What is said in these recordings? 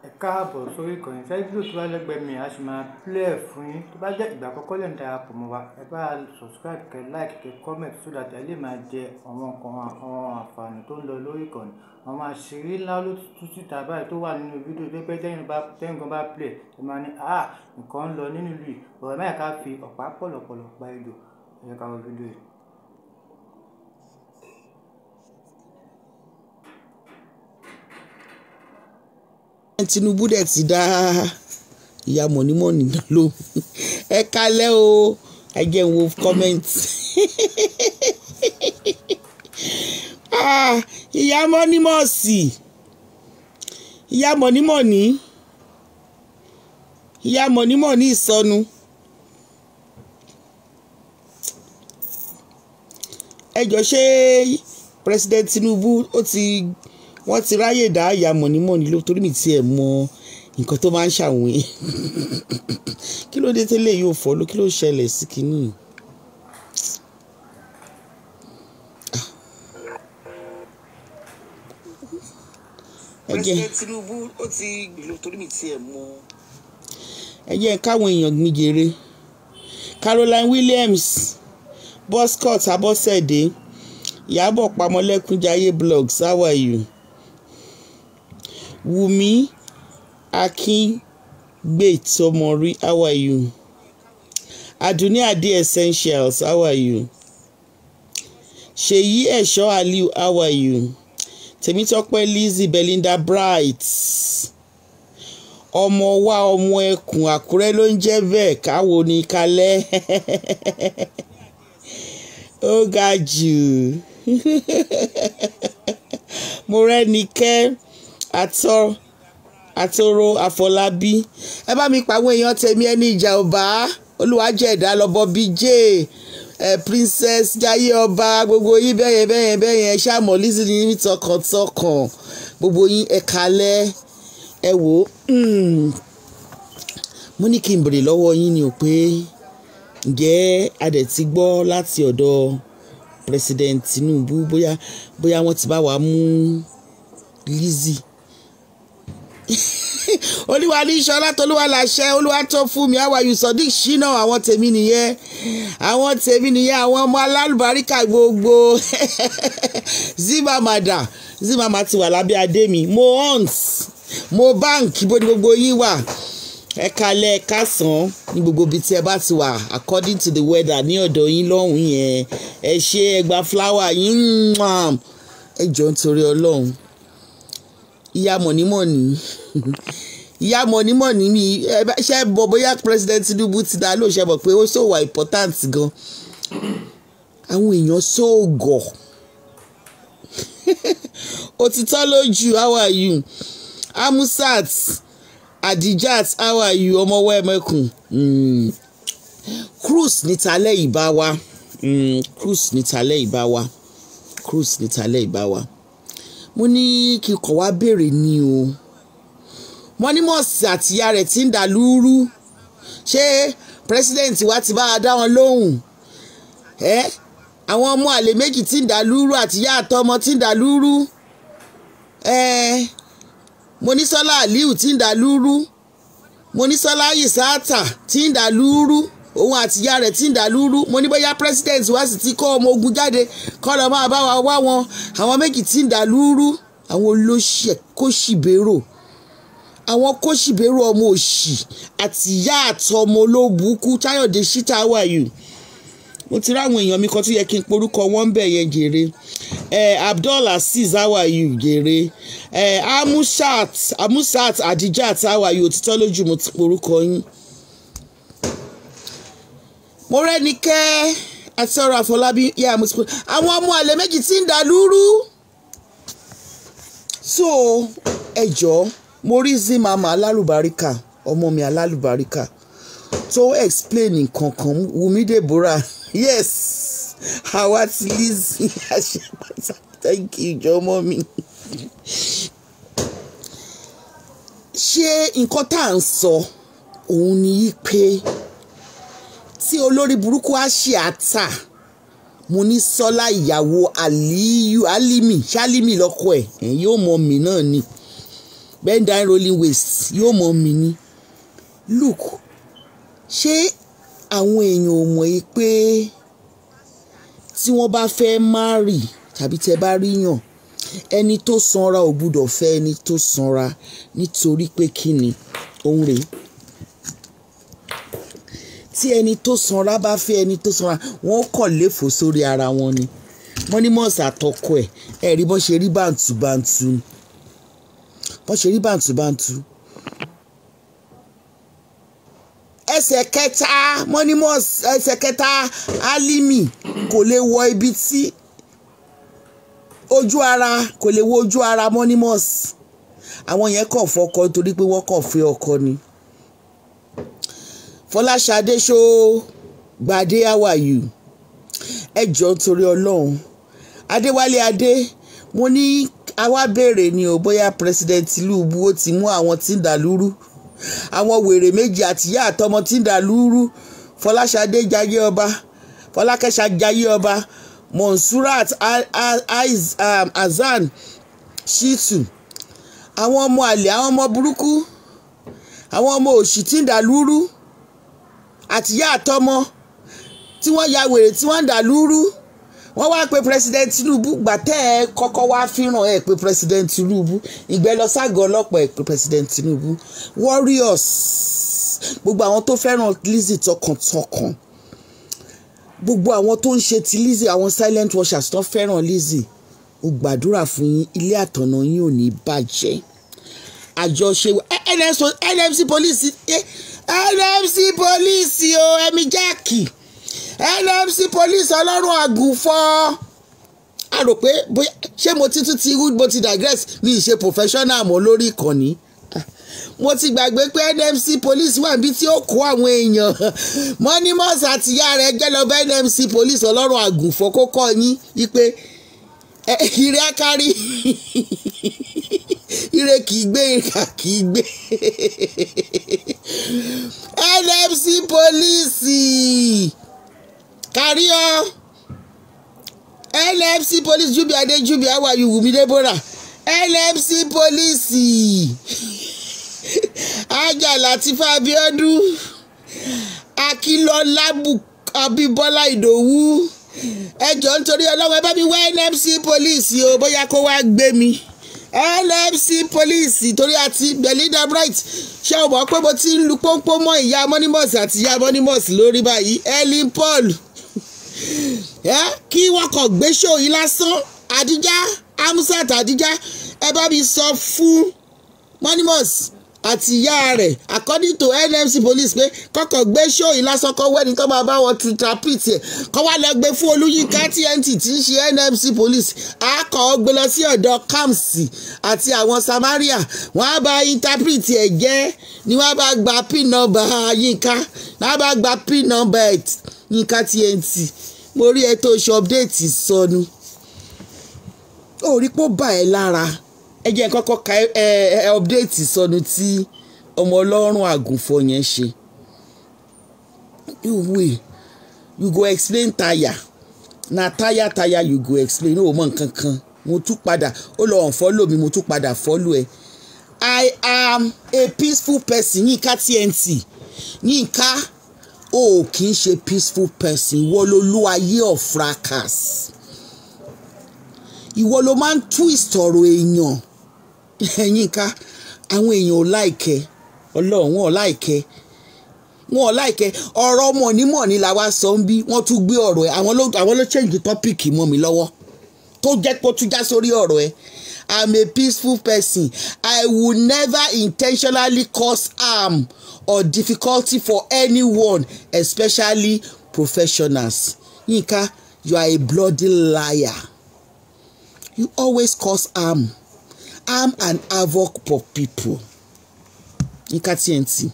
Ẹ káàbọ̀ sórí ìkànnì. Fídíò tó bá lẹ́gbẹ̀ẹ́ mi, a sì máa play ẹ̀ fún yín. Tó bá jẹ́ ìgbà àkọ́kọ́ lẹ́ ń darapọ̀ mọ́ wa, ẹ bá subscribe, kẹ́ like, kẹ́ comment so that ẹ lè máa jẹ àwọn nǹkan àwọn àǹfààní tó ń lọ lórí ìkànnì. Àwọn àṣírí ńlá ló tú síta báyìí tó wà nínú fídíò tó pé tẹ́yìn bá tẹ́yìn gan bá play, ẹ máa ní "à nǹkan ń lọ nínú ìlú yìí." Ọ̀rẹ́ máa ká fi ọ̀pá pọ̀lọ̀pọ̀lọ̀ pa ejò. Ẹ jẹ́ ká wo fídíò yìí. Tinubu dẹ̀ ti dá ìyá mọ̀nímọ̀ní ló. Ẹ kalẹ́ o, ẹ jẹ́ n wo comment. Ah, ìyá mọ̀nímọ̀sì, ìyá mọ̀nímọ̀ní, ìyá mọ̀nímọ̀ní ìsọnù. Ẹ jọ, ṣé President Tinubu ó ti wọ́n ti ráyè dá ìyá mọ̀nímọ̀ní ló? Torí mi tiẹ̀ mọ nǹkan tó máa ń ṣàwọn yẹn. Kí ló dé tẹ́lẹ̀ yóò fọ́ ló? Kí ló ṣẹlẹ̀ sí kinní? Ẹ jẹ́ President Tinubu ó ti lò, torí mi tiẹ̀ mọ. Ẹ jẹ́ káwọn èèyàn mi jèrè. Caroline Williams, Boscott Abọ́sẹ̀dé, Ìyábọ̀ Pamọ́lẹ́kúnjayé blogs, how are you? Wùmí Akíngbètọ́mọrí, how are you? Adunni Ade Essentials, how are you? Ṣèyí Ẹ̀ṣọ́ Aliu, how are you? Tèmítọ́pẹ́ Lizzy, Belinda Bright, ọmọ wa, ọmọ ẹkùn Àkúrẹ́ ló ń jẹ́ bẹ́ẹ̀. Káwo ní kalẹ́, ó ga jù. Mo rẹ́nikẹ́ àtọ́ àtòrò Àfọlábí. Ẹ bá mi pa àwọn èèyàn tèmi, ẹni ìjà ọba olùwàjẹ̀dá lọ́bọ̀ bíjẹ́ ẹ, Princess Jayé Ọba, gbogbo yín bẹ́yẹn bẹ́yẹn bẹ́yẹn. Ṣàmọ̀ Lizzy ní tọkàntọkàn, gbogbo yín, ẹ kalẹ́. Ẹ wò ó, mo ní kí n bèrè lọ́wọ́ yín ni ò pé ǹjẹ́ a dẹ̀ ti gbọ́ láti ọ̀dọ̀ President Tinubu bóyá wọ́n ti bá wa mú Lizzy? Olúwa ní sọlá, tolúwa làṣẹ, olúwa tó fún mi, how are you? Sodiq Shina, àwọn tèmi nìyẹn, àwọn tèmi nìyẹn, àwọn ọmọ alálùbáríkà gbogbo. Zimamada Zimama ti wà lábẹ́ adé mi. Mo hunt mo bank, bó ni gbogbo yín wà? Ẹ kalẹ̀, ẹ kásán ní gbogbo ibi tí ẹ bá ti wà according to the weather ní ọ̀dọ̀ yín lọ́hùn yẹn. Ẹ ṣe, ẹ gba flower yín. Ẹ jọ̀ọ́, nítorí Ọlọ́run, ìyá mọ̀nímọ̀ní, ìyá mọ̀nímọ̀ní mi, ṣe bọ̀ bóyá President Tinubu ti dá ló ṣe mọ̀ pé ó ṣòwò important gan. Àwọn èèyàn sóògọ̀ òtítọ́ lójú. How are you, Amusat Adijat? How are you, ọmọwọ́ ẹ̀mẹ́kùn? Cruise nítalẹ́ ìbá wa, cruise nítalẹ́ ìbá wa, cruise nítalẹ́ ìbá wa. Mo ní kí n kọ̀ wá béèrè ni o. Wọ́n ní mọ̀ọ́sì àtìyá rẹ̀ ti ń dà lúrú. Ṣé president wa ti bá a dá wọn lóhùn? Ẹ́ àwọn ọmọ àlè méjì tí ń dà lúrú, àtìyá àtọmọ tí ń dà lúrú, ẹ́ Monísọ́lá Aliu tí ń dà lúrú, Monísọ́lá Yìsáàtà tí ń dà lúrú, òun àtìyá rẹ̀ tí ń dà lúrú. Mo ní bóyá president wa sì ti kó ọmọ ogun jáde kọ́ lọ máa bá wa wá wọn, àwọn méjì tí ń dà lúrú, àwọn olóṣè kóṣìbérò, àwọn kóṣìbérò, ọmọ òṣì, àtìyá àtọmọ olóbùkú. Táyọ̀dé Ṣítà, how are you? Mo ti ráwọn èèyàn mi kan tó yẹ kí n porúkọ wọn bẹ̀ yẹn jèrè. Abdul Azeez, how are you jèrè? Amusat, Amusat Adijat, how are you? Òtítọ́ lójú, mo ti porúkọ yín. Mo rẹ́nikẹ́ àti ọ̀rọ̀ Àfọlábí yá, mo ti porúkọ àwọn ọmọ àlè méjì tí ń dà lúrú. So ẹ jọ̀ọ́, mo rí Zimama alálùbáríkà, ọmọ mi alálùbáríkà tó explain nǹkan kan. Wùmí Deborah, yes, àwa ti Lizzy àṣepàtà. Thank you, jọmọ mi. Ṣé nǹkan tá à ń sọ òun ni yí pé tí olórí burúkú á ṣe àtà Monísọ́lá, ìyàwó Aliyu Alimi, Ṣálímì lọ́kọ ẹ̀, yóò mọ mi náà ni. Bend down rolling waist yóò mọ mi ní. Look, ṣé àwọn èèyàn ò mọ̀ yìí pé tí wọ́n bá fẹ́ marry tàbí tẹ́ bá rí yàn, ẹni tó sanra ò gbúdọ̀ fẹ́ ẹni tó sanra, nítorí pé kí ni òun rèé? Tí ẹni tó sanra bá fẹ́ ẹni tó sanra, wọ́n kọ̀ léfò sórí ara wọn ni. Mọ́nímọ́sì àtọkọ ẹ̀, ẹ̀ rí bọ́n ṣe rí bàǹtùbàǹtù, bọ́n ṣe rí bàǹtùbàǹtù. Ẹsẹ̀ kẹta Mọ́nímọ́sì, ẹsẹ̀ kẹta Álímì kò lè wọ ibi tí ojú ara, kò lè wo ojú ara Mọ́nímọ́sì. Àwọn yẹn kàn fọkọ nítorí pé wọ́n kàn fẹ́ ọkọ ni. Fọláṣadé ṣó gbàdé, how are you? Ẹ jọ̀ọ́ nítorí Ọlọ́run. Adéwálé Adé, mo ní àwa béèrè ni o, bóyá President Tinubu ó ti mú àwọn tí ń dà lúrú, àwọn wèrè méjì àtìyá àtọmọ tí ń dà lúrú. Fọláṣadé jayé ọba, Fọlákẹ́ṣà jayé ọba, Monsurat Hasan Shitu, àwọn ọmọ àlè, àwọn ọmọ burúkú, àwọn ọmọ òṣì tí ń dà lúrú, àtìyá àtọmọ tí wọ́n ya wèrè tí wọ́n ń dà lúrú. Wọ́n wá pé President Tinubu. Gbà tẹ́ ẹ kọ́kọ́ wá fíràn ẹ pé President Tinubu, ìgbẹ́ lọ ságọ́ ọlọ́pàá ẹ pé President Tinubu. Warriors, gbogbo àwọn tó fẹ́ràn Lizzy tọkàntọkàn, gbogbo àwọn tó ń ṣe ti Lizzy, àwọn silent watchers tó fẹ́ràn Lizzy, ó gbàdúrà fún yín, ilé àtọ̀nà yín ò ní bàjẹ́. Àjọṣe NMC police, NMC police o, ẹ̀mí jáàkì NMC police ọlọ́run àgùnfọ́. A rò pé bóyá ṣé mo ti tún ti mo ti digress, mi ì ṣe professional mọ́ lórí ìkànnì. Mo ti gbàgbé pé NMC police wà níbi tí ó kó àwọn èèyàn. Mọ́nímọ́sì àtìyá rẹ̀ jẹ́ lọ bá NMC police ọlọ́run àgùnfọ́ kó kọ́ yín wípé ire akárí, ire kì í gbé, ìkà kì í gbé. NMC police kárí ọ, NMC police Jubi Adejubi, how are you? Wumi Deborah, NMC police Ajá Latifa Abiodun, Akínlọ́lá Abíbọ́lá Ìdòwú, ẹ jọ̀ọ́ nítorí Ọlọ́run, ẹ bá mi wá NMC police o, bóyá kó wá gbé mi. NMC police, torí àti Belinda Bright, ṣé o mọ̀ pé mo ti ń lu pọ́npọ́n mọ́ ìyá Mọ́nímọ́sì àti ìyá Mọ́nímọ́sì lórí báyìí? Ellen Paul, kí wọ́n kàn gbé ṣó yìí lásán. Adija Amusat Adija, ẹ bá mi sọ fún Mọ́nímọ́sì àti ìyá rẹ̀, according to NMC police, pé kọ́kọ́ gbé ṣó yìí lásán, kọ́ wẹ́ni tó máa bá wọn interpret ẹ̀, kọ́ wá lọ gbé fún Olúyínká TNT tí ń ṣe NMC police. Akọ̀ gbé lọ sí ọ̀dọ̀ Kamsi àti àwọn Samaria, wọ́n á bá interpret ẹ̀ jẹ́ ni, wọ́n á bá gba pin number Yínká, wọ́n á bá gba pin number Yínká TNT. Mo rí ẹ tó ṣe update sọnù, ó rí pé ó bà ẹ́ lára. Ẹ jẹ́ kọ́kọ́ ka ẹ update sọnù tí ọmọ ọlọ́run àgùnfọ̀ yẹn ṣe. You will, you go explain tire, na tire tire you go explain. Ó mọ nǹkan kan. Mo tún padà ó lọ unfollow mi, mo tún padà follow ẹ. I am a peaceful person. Yínká TNT, Yínká, o kì í ṣe peaceful person. Ìwọ ló lú ayé of fracas, ìwọ ló máa ń twist ọ̀rọ̀ èèyàn. Yínká, àwọn èèyàn ò like ẹ, Ọlọ́run, wọn ò like ẹ, wọn ò like ẹ. Ọ̀rọ̀ mọ̀nímọ̀ní la wá sọ ń bí, wọ́n tún gbé ọ̀rọ̀ ẹ̀. Àwọn ló change topic mọ́ mi lọ́wọ́, tó jẹ́ pé ó tún já sórí ọ̀rọ̀ ẹ̀. I'm a peaceful person. I will never intentionally cause harm or difficulty for anyone, especially professionals. Yinka, you are a bloody liar. You always cause harm and havoc for people. Yinka TNT,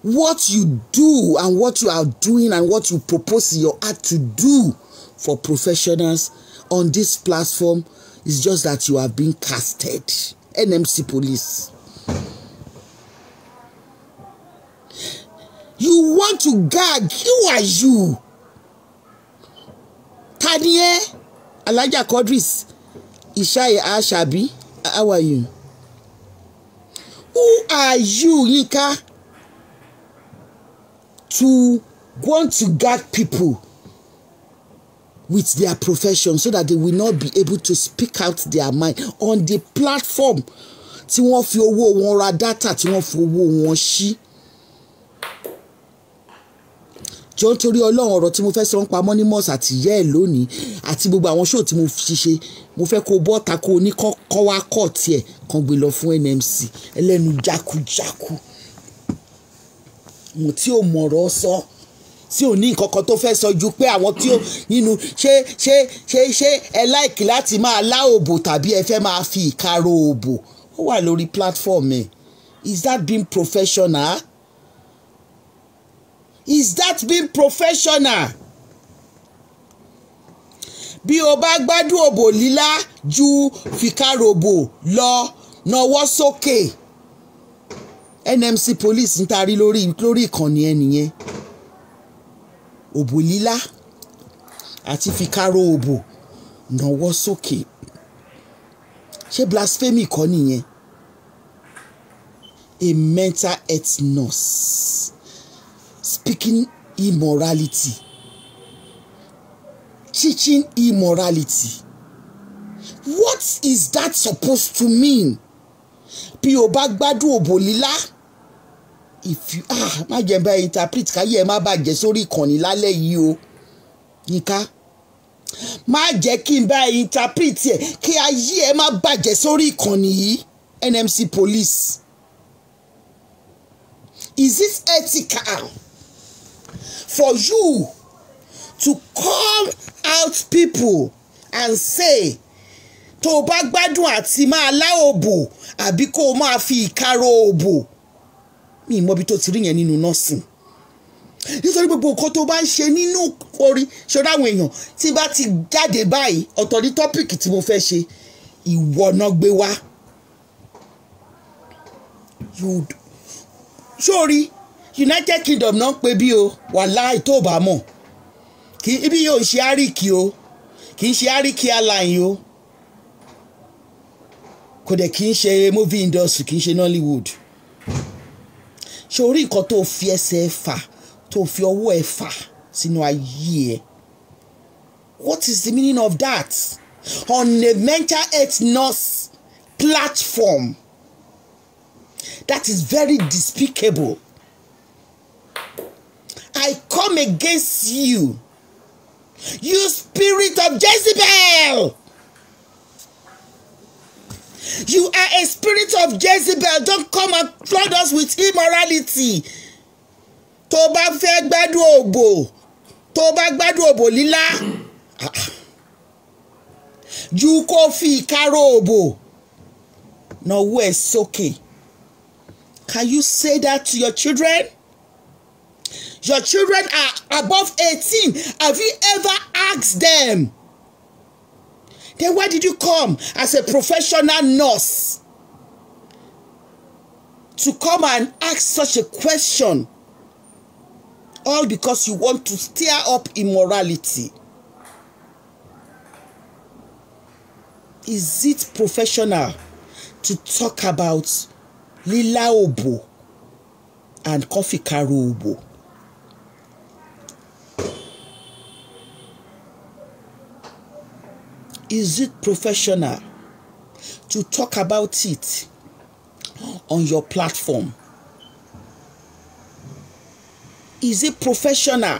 what you do and what you are doing and what you propose in your heart to do for professionals on this platform is just that you have been casted. NMC police. You want to gag. Who are you? Tani ẹ? Alhaja Quadris, Ishaya Ashabi. How are you? Who are you, Yinka, to want to gag people with their profession so that they will not be able to speak out their mind on the platform tí wọ́n fi owó wọn ra data, tí wọ́n fi owó wọn ṣí? Jọ, nítorí Ọlọ́run, ọ̀rọ̀ tí mo fẹ́ sọ ń pa Anonymous àti ìyá ẹ̀ lónìí àti gbogbo àwọn show tí mo fi ṣe, mo fẹ́ kó bọ́ta, kó o ní kọ́ wá kọ́ tiẹ̀ kan gbé lọ fún NMC. Ẹlẹ́nu jákujáku mo tí ò mọ̀rọ̀ sọ, tí ò ní nǹkan kan tó fẹ́ sọ ju pé àwọn tí ó nínú ṣé ṣé ṣé ṣé ẹ like láti máa lá òbò tàbí ẹ fẹ́ máa fi ìkaro òbò. Ó wà lórí platform ẹ̀. Is that being professional? Is that being professional? Bí o bá gbádùn òbò lílá ju fìkaròbò lọ, nawọ́ sókè. NMC police ń tarí lórí ìkànnì ẹ nìyẹn. Òbò lílá àti fìkarò òbò, nawọ́ sókè. Ṣé blasphemy kọ́ nìyẹn? A mental health nurse speaking immorality, teaching immorality. What is that supposed to mean? Bí o bá gbádùn òbò lílá, if you, ah, má jẹ́ bá interpret, káyé ẹ má bàjẹ́ sórí ìkànnì lálẹ́ yìí o. Yínká, má jẹ́ kí n bá interpret ẹ̀, kí ayé ẹ má bàjẹ́ sórí ìkànnì yìí. NMC police, is it ethical for you to call out people and say tó o bá gbádùn àti máa lá òbò àbí kó o máa fi ìkaro òbò? Mi ì mọ ibi tó ti rí yẹn nínú nursing, nítorí gbogbo nǹkan tó bá ń ṣe nínú orí ṣọ́ra àwọn èèyàn tí bá ti jáde báyìí, ọ̀tọ̀ ní topic tí mo fẹ́ ṣe, ìwọ náà gbé wá. You sórí United Kingdom náà ń pè bí o. Wàláì, tó bá mọ̀ kì í ibi yóò ṣe àríkì o, kì í ṣe àríkì airline o, kò dẹ̀ kì í ṣe movie industry, kì í ṣe Nollywood. Ṣé orí nǹkan tó fi ẹsẹ̀ fà, tó fi ọwọ́ ẹ fà sínú ayé ẹ? What is the meaning of that on a mental health nurse platform? That is very despicable. I come against you, you spirit of Jezebel. You are a spirit of Jezebel. Don't come and flood us with immorality. Tó bá fẹ́ gbádùn òbò, tó bá gbádùn òbò lílá ju kó fi ìkárò òbò, nawọ́ ẹ̀ sókè. Can you say that to your children? Your children are above 18. Have you ever asked them? Then why did you come as a professional nurse to come and ask such a question? All because you want to stir up immorality. Is it professional to talk about lílá òbò and coffee karo òbò? Is it professional to talk about it on your platform? Is it professional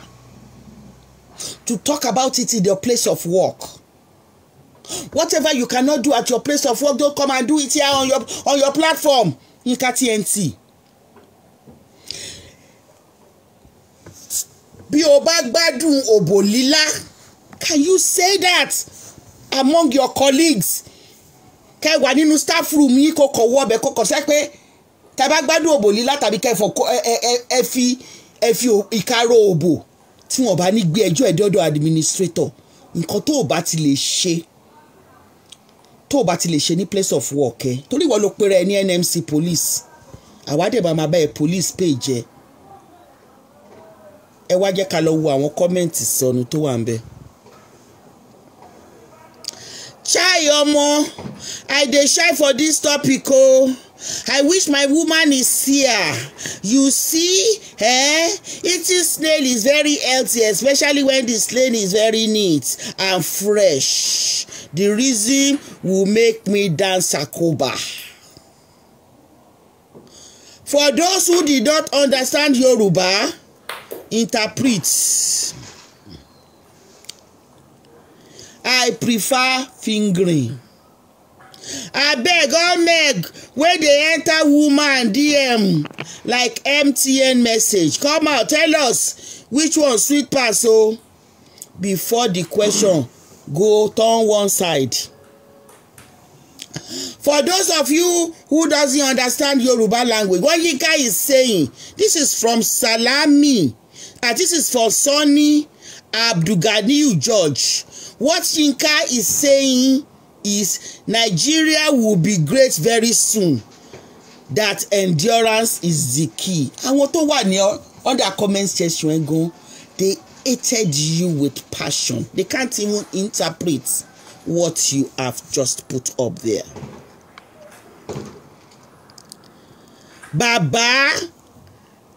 to talk about it in your place of work? Whatever you cannot do at your place of work, don't come and do it here on your platform. Yinka TNT. Bí o bá gbádùn òbò lílá, can you say that among your colleagues? Kẹ́ wà nínú staff room yín, kó kọ̀ wọ́ ọbẹ̀, kó kọ̀ sẹ́ pé tẹ́ bá gbádùn òbò lílá tàbí kẹfọ̀ ẹ fi ìkárò òbò, tí wọ́n bá ní gbé ẹjọ́ ẹ̀ dọ́dọ̀ administrator. Nǹkan tó o bá ti lè ṣe, tó o bá ti lè ṣe ní place of work ẹ, torí ìwọ ló pera ẹ ní NMC police, àwa dẹ̀ bá máa bá ẹ police page ẹ. Ẹ wá jẹ́ ká lọ wo àwọn comment sọnù tó wà ń bẹ̀. Chai omo, I dey shy for this topic o. I wish my woman is here. You see, eh? Eating snail is very healthy, especially when the snail is very neat and fresh. The reason will make me dance Akoba. For those who did not understand Yoruba, interpret. I prefer fingering. Abeg all meg wey dey enter woman DM like MTN message, come out, tell us which one sweet pass o, before the question go turn one side. For those of you who doesn't understand Yoruba language, what Yinka is saying, this is from Salami, and this is for Sonny Abdulganiyu George. What Yinka is saying is Nigeria will be great very soon, that endurance is the key. Àwọn tó wà ní under comment section ẹ̀ gan, they hated you with passion. They can't even interpret what you have just put up there. Baba,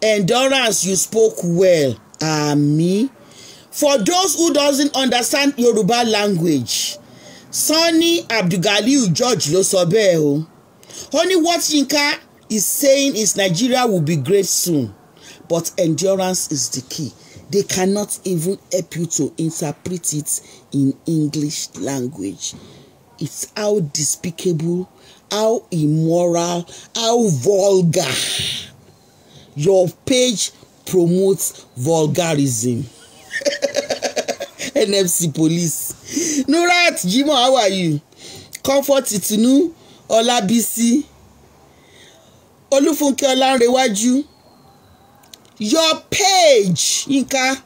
endurance, you spoke well. Ami. For those who doesn't understand Yoruba language, Sonny Abdulganiyu George ló sọ bẹ́ẹ̀ o. Only what Yinka is saying is Nigeria will be great soon, but endurance is the key. They cannot even help you to interpret it in English language. It's how despicable, how immoral, how vulgar. Your page promotes vulgarism. NFC police. Nurat Jimoh, how are you? Comfort Itunu, Olabisi, Olufunke Olanrewaju. Your page, Yinka,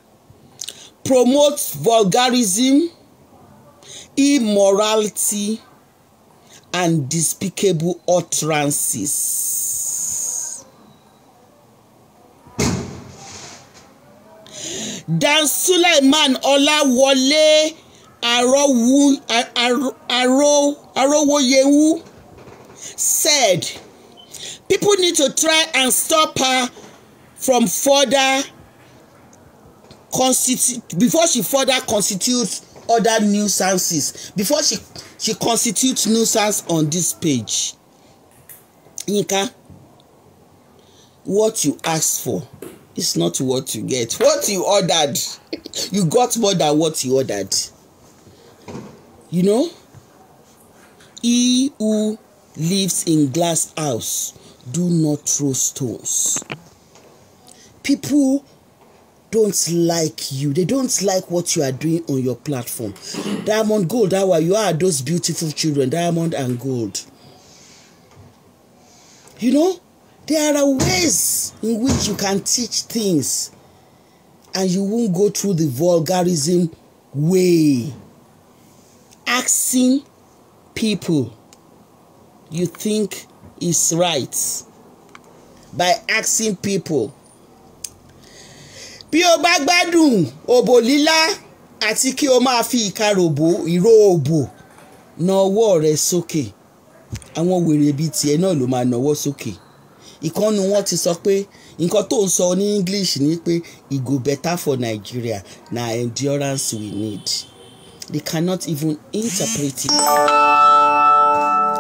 promotes vulgarism, immorality, and despicable utterances. Dan Sulaiman Olawole Arowoyewu said, people need to try and stop her from further constitute, before she further constitutes other nuisances, before she constitutes nuisance on this page. Yinka, what you asked for is not what you get. What you ordered, you got more than what you ordered. You know, he who lives in glass house do not throw stones. People don't like you. They don't like what you are doing on your platform. Diamond Gold, how are you? Are those beautiful children, Diamond and Gold. You know, there are ways in which you can teach things and you won't go through the vulgarism way. Asking people you think is right by asking people. Bí o bá gbádùn òbò lílá àti kí o máa fi ìka ròbò ìró òbò na ọwọ́ rẹ sókè. Àwọn wèrè bíi tiẹ̀ náà ló máa nawọ́ sókè. Ìkànnù wọn ti sọ pé nǹkan tó ń sọ ní English ni pé e go better for Nigeria, na endurance we need. They cannot even interpret it.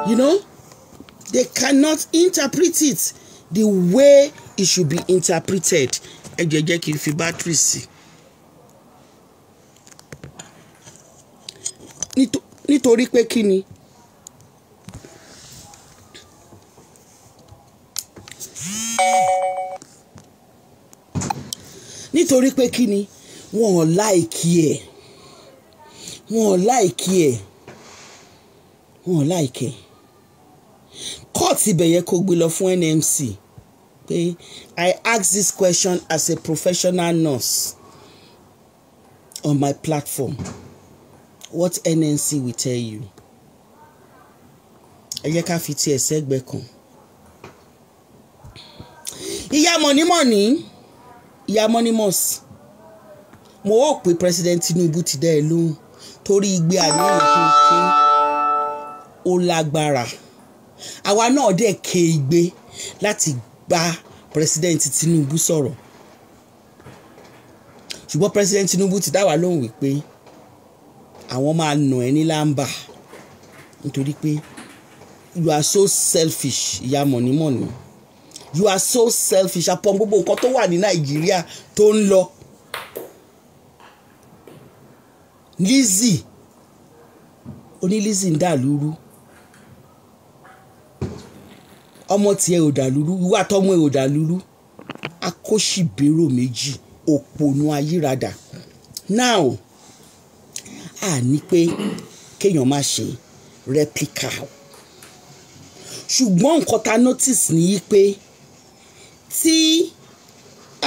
You know, they cannot interpret it the way it should be interpreted. Ẹ jẹ́ jẹ́ kí n fi bátìrì sí. Nítorí pé kí ni? Nítorí pé kí ni? Wọ́n ò láìkí ẹ̀. Wọ́n ò láìkí ẹ̀. Wọ́n ò láìkí ẹ̀. Kóòtù ibẹ̀ yẹ kó gbé lọ fún NMC. Pé I ask this question as a professional nurse on my platform. What NNC will tell you? Ẹ jẹ́ ká fi tiẹ̀ sẹ́gbẹ̀ẹ́ kan. Ìyá mọ̀nímọ̀ní, ìyá mọ́nímọ̀s, mo ó pé President Tinubu ti dá ẹ lóhùn torí igbe àníyàn tó ké. Ó lágbára. Àwa náà dẹ̀ ké igbe láti bá President Tinubu sọ̀rọ̀, ṣùgbọ́n President Tinubu ti dá wa lóhùn wípé àwọn máa nà ẹ́ ní lámbà nítorí pé you are so selfish. Ìyá mọ̀nímọ̀ní, you are so selfish upon gbogbo nǹkan tó wà ní Nàìjíríà tó ń lọ. Lizzy oní Lizzy ń dà lúrú, ọmọ tiẹ̀ ò dà lúrú, ìwà tọmọ ẹ̀ ò dà lúrú. Akóṣìbérò méjì, òpònú ayírádà. Now, a ní pé kéèyàn má ṣe replica, ṣùgbọ́n nǹkan ta notice ni yí pé tí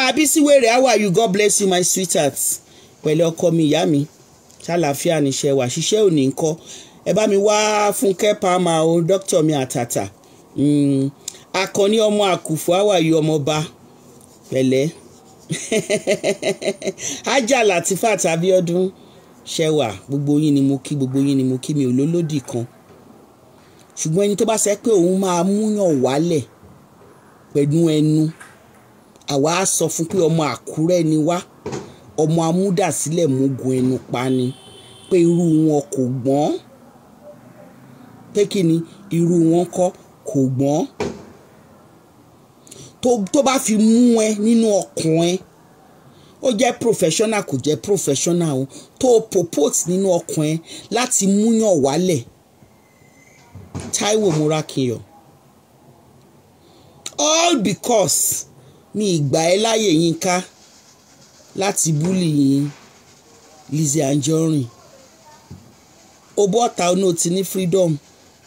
Abísíwèrè, how are you? God bless you, my sweetheart. Pẹ̀lú ọkọ mi, ìyá mi, ṣàlàáfíà níṣẹ́ wà, ṣiṣẹ́ òní ńkọ́? Ẹ bá mi wá Fúnkẹ́ Palmer o, dókítà mi àtàtà. Akọni ọmọ àkùfù, how are you, ọmọọba? Pẹ̀lẹ́. Ajá Latifat Abiodun, ṣẹwà? Gbogbo yín ni mo kí, gbogbo yín ni mo kí, mi ò lólódì kan. Ṣùgbọ́n ẹni tó bá sẹ pé òun máa múyàn wálẹ̀ pẹ̀lú ẹnu, àwa á sọ fún pé ọmọ Àkúrẹ́ ni wá, ọmọ amúdàsílẹ̀ mógun ẹnu pa ni, pé irú wọn kò gbọ́n, pé kí ni irú wọn kọ́ kò gbọ́n. Tó bá fi mú ẹ nínú ọkàn ẹ, ó jẹ́ professional, kò jẹ́ professional o, tó propose nínú ọkàn ẹ láti múyàn wálẹ̀, Táíwò Múrákìyọ̀, all because mi ìgbà ẹ láyè Yínká láti bully yín Lizzy Anjorin. Ó bọ́ ọ̀tá ọ̀nà ti ní freedom,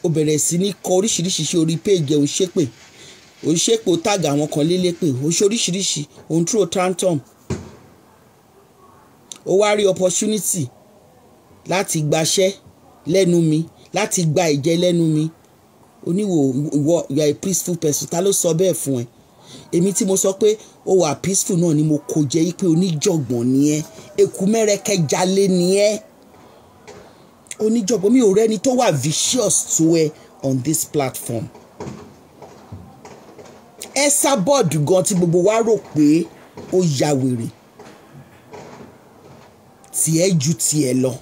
ó bẹ̀rẹ̀ sí ní kọ oríṣiríṣi sí orí péèjì. Òun ṣépè, òun ṣépè, ó tàgà àwọn kan lélépè, ó ṣe oríṣiríṣi, òun throw tantrum. Ó wá rí opportunity láti gbaṣẹ́ lẹ́nu mi, láti gba ìjẹ lẹ́nu mi. Oníwò ìwọ, you are a peaceful person. Ta ló sọ bẹ́ẹ̀ fún ẹ? Èmi tí mo sọ pé ó wà peaceful náà ni mo kò jẹ́ yí pé oníjọ̀gbọ̀n ni ẹ́, eku mẹ́rẹ̀kẹ́ jalè ni ẹ́, oníjọ̀gbọ̀n. Mi ò rẹ́ni tó wà vicious tó ẹ on this platform. Ẹ sábọ́ọ̀dù gan tí gbogbo wa rò pé ó ya wèrè, tiẹ̀ ju tiẹ̀ lọ.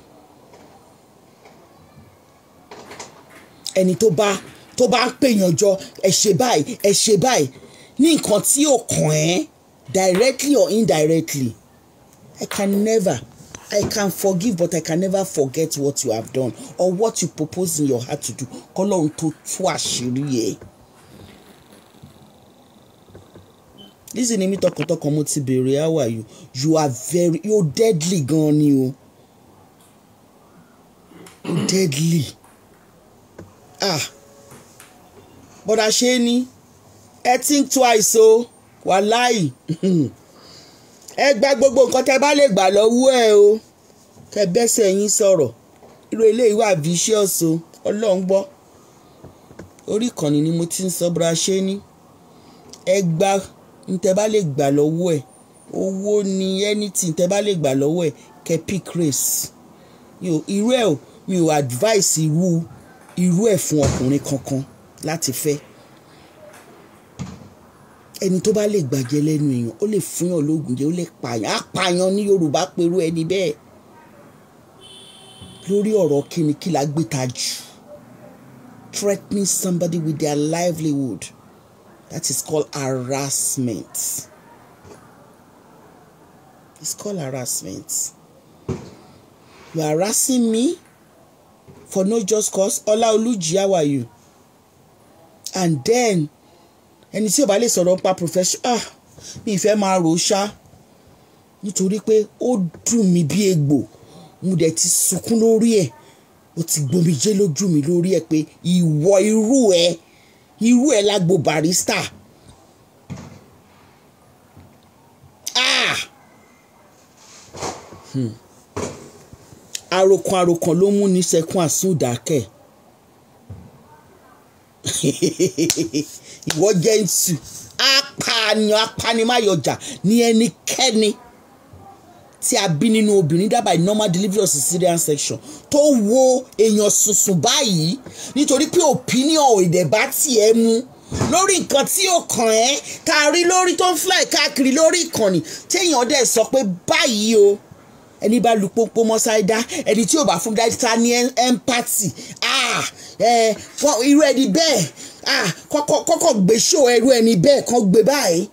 Ẹni tó bá ń pèèyàn jọ, ẹ ṣe báyìí, ẹ ṣe báyìí, ní nǹkan tí ò kàn ẹ́ directly or indirectly, I can never, I can forgive, but I can never forget what you have done or what you propose in your heart to do. Kọ́lọ́run tó tú àṣírí ẹ̀. Lizzy ni mi tọkàntọkàn mo ti béèrè, how are you? You are very, you deadly gan ni o, you deadly. Ah, bọ́dà ṣe ni ẹ think twice o. Wàláì, ẹ gba gbogbo nǹkan tẹ bá lè gbà lọ́wọ́ ẹ o, kẹ bẹ́sẹ̀ yín sọ̀rọ̀. Irú eléyìí wà vicious o, Ọlọ́run gbọ́. Orí ìkànnì ni mo ti ń sọ. Bọ́dà ṣe ni ẹ gba ntẹ bá lè gbà lọ́wọ́ ẹ̀, owó ni, anything tẹ bá lè gbà lọ́wọ́ ẹ̀, kẹ pick race. Irú ẹ̀ o, mi ò advice irú ẹ̀ fún ọkùnrin kankan láti fẹ́. Ẹni tó bá lè gbàjẹ́ lẹ́nu èèyàn, ó lè fúnyàn lóògùn jẹ, ó lè pààyàn, àpààyàn ní Yorùbá pẹ̀lú ẹni bẹ́ẹ̀. Lórí ọ̀rọ̀ kíni kí la gbé ta jù, threatening somebody with their livelihood, that is called harassment. It's called harassment. You are harassing me for no just cause. Ọláolújì, how are you? And then ẹni tí ò bá lè sọ̀rọ̀ nípa profession, ah, mi ìfẹ́ máa rò ó ṣá, nítorí pé ó dùn mí bí egbò. Mo dẹ̀ ti sunkún lórí ẹ̀, ó ti gbomijé lójú mi lórí ẹ̀ pé ìwọ, irú ẹ lágbo Barrister. Ah! Àròkàn àròkàn ló mú ní sẹkún àsúndàkẹ́. Ìwọ jẹ́ ntù apààyàn, apanimáyọjà ní ẹnikẹ́ni tí a bí nínú obìnrin dábàá normal delivery of cesarean section, tó wo èèyàn sùnsùn báyìí nítorí pé opinion ò dẹ̀ bá tiẹ̀ mu lórí nǹkan tí ó kàn ẹ́, tá a rí lórí tó ń fly káàkiri lórí ìkànnì, téèyàn dẹ̀ sọ pé báyìí o, ẹni bá lu pópó mọ́ ṣáídá, ẹni tí ò bá fún dáìta ní empathy, ah, ẹ irú ẹni bẹ́ẹ̀, ah, kọ́kọ́ gbé show irú ẹni bẹ́ẹ̀, kọ́ gbé báyìí,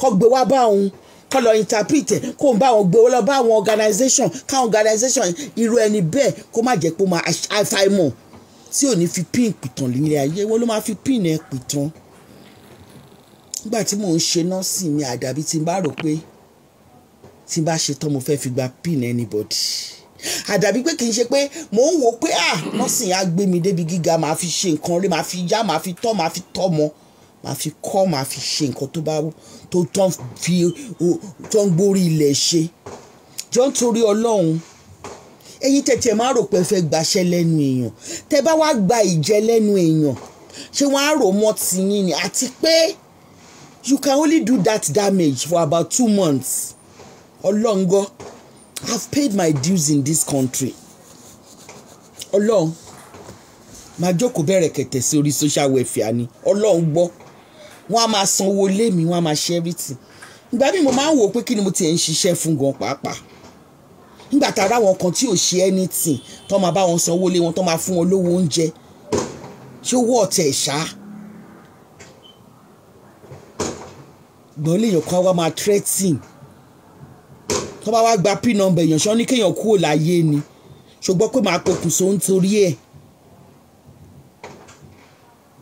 kọ́ gbé wá bá òun, kọ́ lọ interpret, kó ń bá wọn gbé lọ bá àwọn organization, káwọn organization irú ẹni bẹ́ẹ̀, kó má jẹ́ pé ó máa àìfàìmọ̀ tí ò ní fi pin pìtàn nílé ayé wọ́n ló máa fi pin ẹ̀ pìtàn. Nígbà tí mò ń ṣe nọ́ọ̀sì mi, àdàbí tí n bá rò pé tí n bá ṣe tán mo fẹ́ fi gba pin anybody, àdàbí pé kì í ṣe pé mò ń wò pé, ah, nọ́ọ̀sì yẹn á gbé mi débi gíga, màá fi ṣe nǹkan rí, màá fi yá, màá fi tọ́, màá fi tọ́ mọ, màá fi kọ́, màá fi ṣe nǹkan tó bá tó tán fi tó ń gbórí ilẹ̀ ṣe. Jọ ń torí Ọlọ́run, ẹ̀yin tẹ̀tẹ̀ máa rò pé ẹ fẹ́ gbaṣẹ́ lẹ́nu èèyàn, tẹ́ bá wá gba ìjẹ lẹ́nu èèyàn, ṣé wọ́n á rò mọ́ tiyín ni? Àti pé you can only do that damage for about 2 months. Ọlọ́ngọ́, I've paid my dues in this country. Ọlọ́run máa jókòó bẹ̀rẹ̀ kẹ̀tẹ̀ sí orí social welfare ni. Ọlọ́run gbọ́, wọ́n á máa sanwó lé mi, wọ́n á máa ṣe everything. Ìgbà míì mo máa ń wò ó pé kí ni mo tiẹ̀ ń ṣiṣẹ́ fún gan pàápàá, nígbà tá a rá wọn kan tí ò ṣe anything, tó máa bá wọn sanwó lé wọn, tó máa fún wọn lówó oúnjẹ. Ṣé owó ọ̀tẹ̀ ṣá gbọ́n léèyàn kan wá máa threatening, tó bá wá gba pin number èèyàn, ṣọ́ ní kéèyàn kúrò láyé ni? Ṣùgbọ́n pé màá pokùnso nítorí ẹ̀,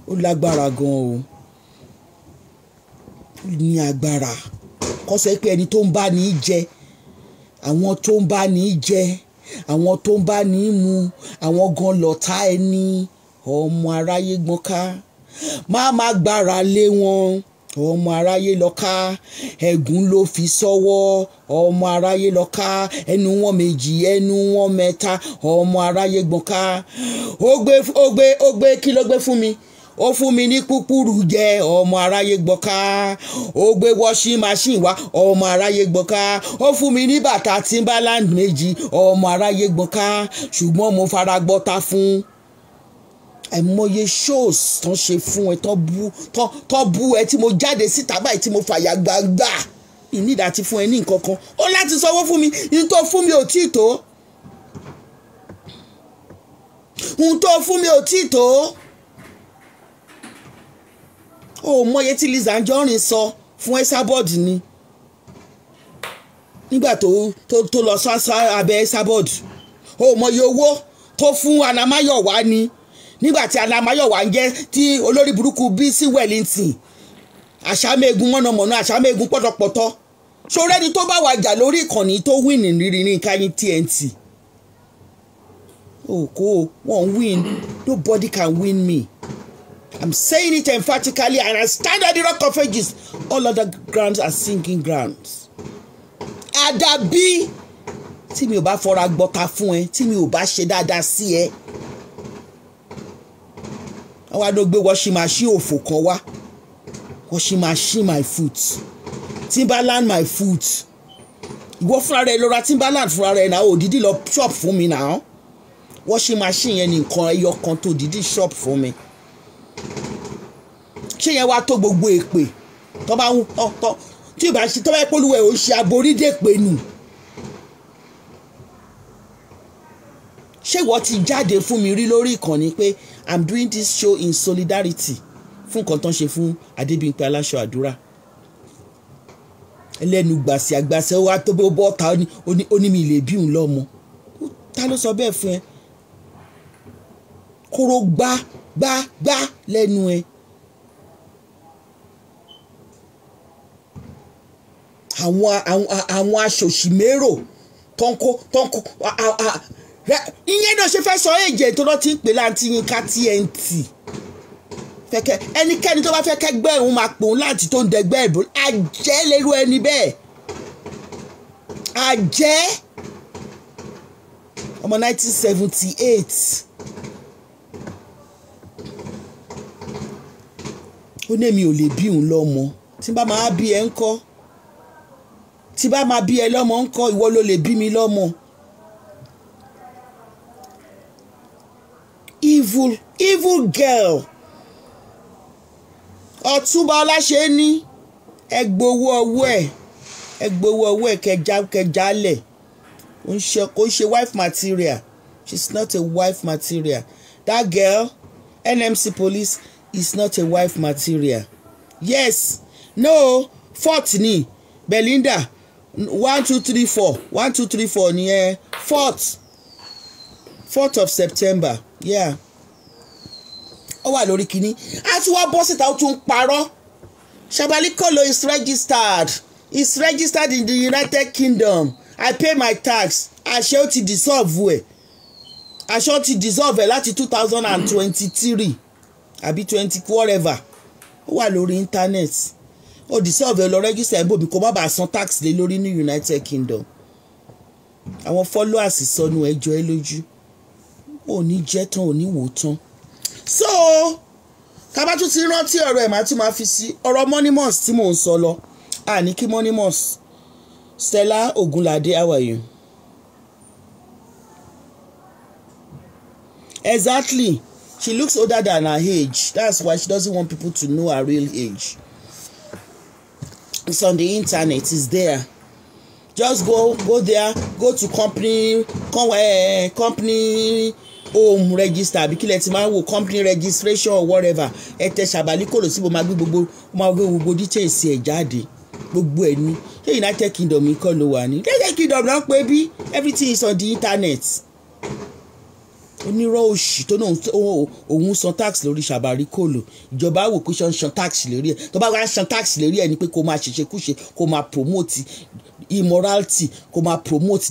ó lágbára gan o, ó ní agbára. Kọ́ sọ pé ẹni tó ń bá ní jẹ, àwọn tó ń bá ní jẹ, àwọn tó ń bá ní mu, àwọn gan lọ̀tá ẹni. Ọmọ aráyé gbọ́n ká má má gbára lé wọn. Ọmọ aráyé lọ́ka, ẹ̀gún ló fi sọ́wọ́. Ọmọ aráyé lọ́ka, ẹnu wọn méjì, ẹnu wọn mẹ́ta. Ọmọ aráyé gbọ́n ká. Ó gbé, ó gbé, ó gbé. Kí ló gbé fún mi? Ó fún mi ní kúkúrú jẹ. Ọmọ aráyé gbọ́n ká. Ó gbé washing machine wá. Ọmọ aráyé gbọ́n ká. Ó fún mi ní bàtà Timberland méjì. Ọmọ aráyé gbọ́n ká, ṣùgbọ́n mo fara gbọ́ta fún. Àìmọye shows tán ṣe fún ẹ, tán bú ẹ, tí mo jáde síta báyìí, tí mo fàyà gbangba ìnídàá ti fún ẹ ní nǹkan kan, ó láti sanwó fún mi. Ní tó fún mi ò tí tó, ohun tó fún mi ò tí tó. Ó mọye tí Lizzy Anjorin sọ fún Esabod ni nígbà tó lọ sọ́sọ́ abẹ́ Esabod. Ó mọye owó tó fún Anamáyọ̀wá ni nígbà tí Anamáyọ̀wá ń jẹ́ tí olórí burúkú Bísí Wellington, àṣàmẹ́gun mọ̀nàmọ́ná, àṣàmẹ́gun pọ̀tọ̀pọ̀tọ̀. Ṣòro ẹni tó bá wà jà lórí ìkànnì tó win rírí ní káyín TNT òkó wọn win. Nobody can win me. I'm saying it emphatically and I stand at the rock of ages. All other grounds are sinking grounds. Àdàbí tí mi ò bá fọra gbọ́ta fún ẹ, tí mi ò bá ṣe dáadáa sí ẹ. Àwa ló gbé washing machine òfò kan wá. Washing machine my foot, Timberland my foot. Ìwọ fúnra rẹ lọ ra Timberland fúnra rẹ náà. Òdìdí lọ shop fún mi náà. Washing machine yẹn ní nǹkan ẹyọ kan tó dídí shop fún mi. Ṣé yẹn wá tó gbogbo èpè tó bá ń tọ́ tí ìbá ṣe tó bá polúwẹ̀ ò ṣe aborídèpè nù? Ṣé ìwọ ti jáde fún mi rí lórí ìkànnì pé I'm doing this show in solidarity fún nǹkan tó ń ṣe fún Adébímpé Aláṣọ Àdúrà? Ẹlẹ́nu gbàsí àgbàsẹ́ wa tó bó bọ́ta, ó ní mi lè bí òun lọ́mọ. Ta ló sọ bẹ́ẹ̀ fún ẹ? Kóró gbá gbá gbá lẹ́nu ẹ. Àwọn aṣòṣìmérò tó ń kó tó ń kó ìyẹn náà ṣe fẹ́ sọ èjè tó lọ́ ti ń pè láǹtí Yínká TNT. Fẹ́kẹ́ ẹnikẹ́ni tó bá fẹ́ kẹ́gbẹ́ òun máa pòun láǹtí tó ń dẹgbẹ́ ìbò àjẹ́ lérú ẹni bẹ́ẹ̀, àjẹ́ ọmọ 1978. Ó ní èmi ò lè bí òun lọ́mọ. Tí n bá máa bí ẹ ń kọ́, Tí bá máa bí ẹ lọ́mọ ńkọ́, ìwọ ló lè bí mi lọ́mọ. Evil, evil girl. Ọ̀túnba Ọláṣẹ́ní, ẹ gbowó ọwọ́ ẹ̀, ẹ gbowó ọwọ́ ẹ̀, kẹjá kẹjálẹ̀. Ó ń ṣe, kò ń ṣe wife material. She's not a wife material. That girl, NMC police, is not a wife material. Yes, no, fourth ni Belinda, 1 2 3 4, 1 2 3 4 ni ẹ, 4th of September, yeah. Ó wà lórí kínní, a tún wá bọ́ síta, ó tún ń parọ́. Shabalikolo is registered, is registered in the United Kingdom. I pay my tax. Àṣẹ ó ti dissolve ẹ̀, àṣẹ ó ti dissolve ẹ̀ láti 2023 àbí 20 whatever. Ó wà lórí internet. Ó dissolve ẹ̀, lọ register ẹ̀ bòmí kó má bàa san tax lé lórí ní United Kingdom. Àwọn followers sọnù, ẹjọ́ ẹ lójú, ò ní jẹ́ tán, ò ní wò tán. So ká bá tún ti rántí ọ̀rọ̀ ẹ̀, máa tún máa fi sí ọ̀rọ̀ Monimos tí mò ń sọ lọ. Àní kí Monimos. Stella Ogunlade, how are you? Exactly, she looks older than her age. That's why she doesn't want people to know her real age. It's on the internet, it's there. Just go there, go to company company home register, àbí kílẹ̀ tí máa ń wò, company registration or whatever. Ẹ tẹ Ṣàbálíkòlò síbo, máa gbé gbogbo details ẹ̀ jáde, gbogbo ẹ̀ ní. Ṣé United Kingdom kọ́ ló wà ní? United Kingdom náà pé bí everything is on the internet. Onírọ́ òṣì tó náà òun san tax lórí Ṣàbáríkòlò. Ìjọba wò pé ṣan tax lórí ẹ̀. Tó bá wá san tax lórí ẹ̀ ni pé kó máa ṣèṣekúṣe, kó máa promote immorality, kó máa promote